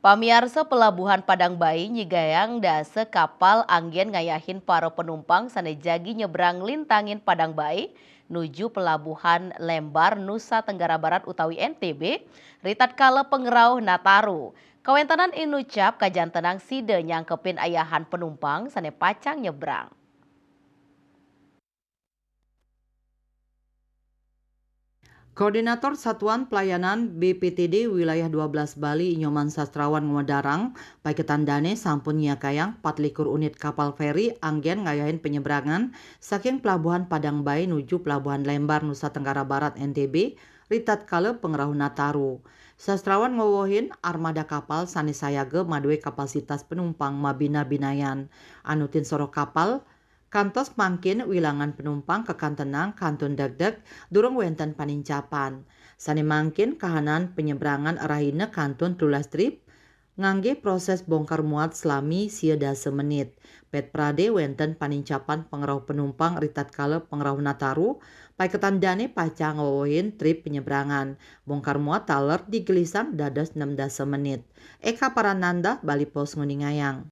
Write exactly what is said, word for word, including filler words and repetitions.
Pamiarsa, Pelabuhan Padang Bayi nyigayang dasa kapal anggén ngayahin para penumpang sané jagi nyebrang lintangin Padang Bayi nuju Pelabuhan Lembar, Nusa Tenggara Barat utawi N T B, ritatkala pangrauh Nataru. Kawéntenan inucap kajantenang sida nyangkepin ayahan penumpang sané pacang nyebrang. Koordinator Satuan Pelayanan B P T D Wilayah dua belas Bali, Inyoman Sastrawan, ngwedarang, paiketan dané sampun nyiakayang patlikur unit kapal feri anggén ngayahin penyebrangan saking Pelabuhan Padang Bayi nuju Pelabuhan Lembar, Nusa Tenggara Barat, N T B, ritatkala pangrauh Nataru. Sastrawan ngwewehin armada kapal sané sayaga madué kapasitas penumpang mabina-binayan. Anutin soroh kapal, kantos mangkin wilangan penumpang kakantenang kantun degdeg durung wénten panincapan. Sané mangkin kahanan penyebrangan rahina kantun telulas trip, nganggé prosés bongkar muat salami sia dasa menit. Pét pradé wénten panincapan pangrauh penumpang ritatkala pangrauh Nataru, paiketan dané pacang ngwewehin trip penyebrangan. Bongkar muat taler digelisang dados nem dasa menit. Eka Parananda, Bali Post, nguningayang.